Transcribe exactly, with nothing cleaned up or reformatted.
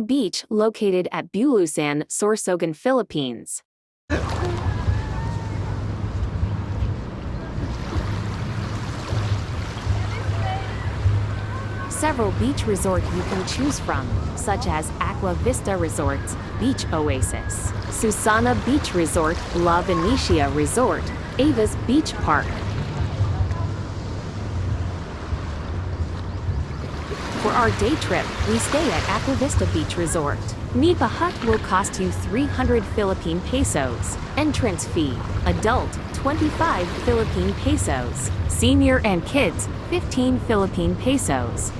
Beach, located at Bulusan, Sorsogon, Philippines. Several beach resort you can choose from, such as Aqua Vista Resorts, Beach Oasis, Susana Beach Resort, La Venecia Resort, Avis Beach Park. For our day trip, we stay at Aqua Vista Beach Resort. Nipa Hut will cost you three hundred Philippine pesos. Entrance fee, adult, twenty-five Philippine pesos. Senior and kids, fifteen Philippine pesos.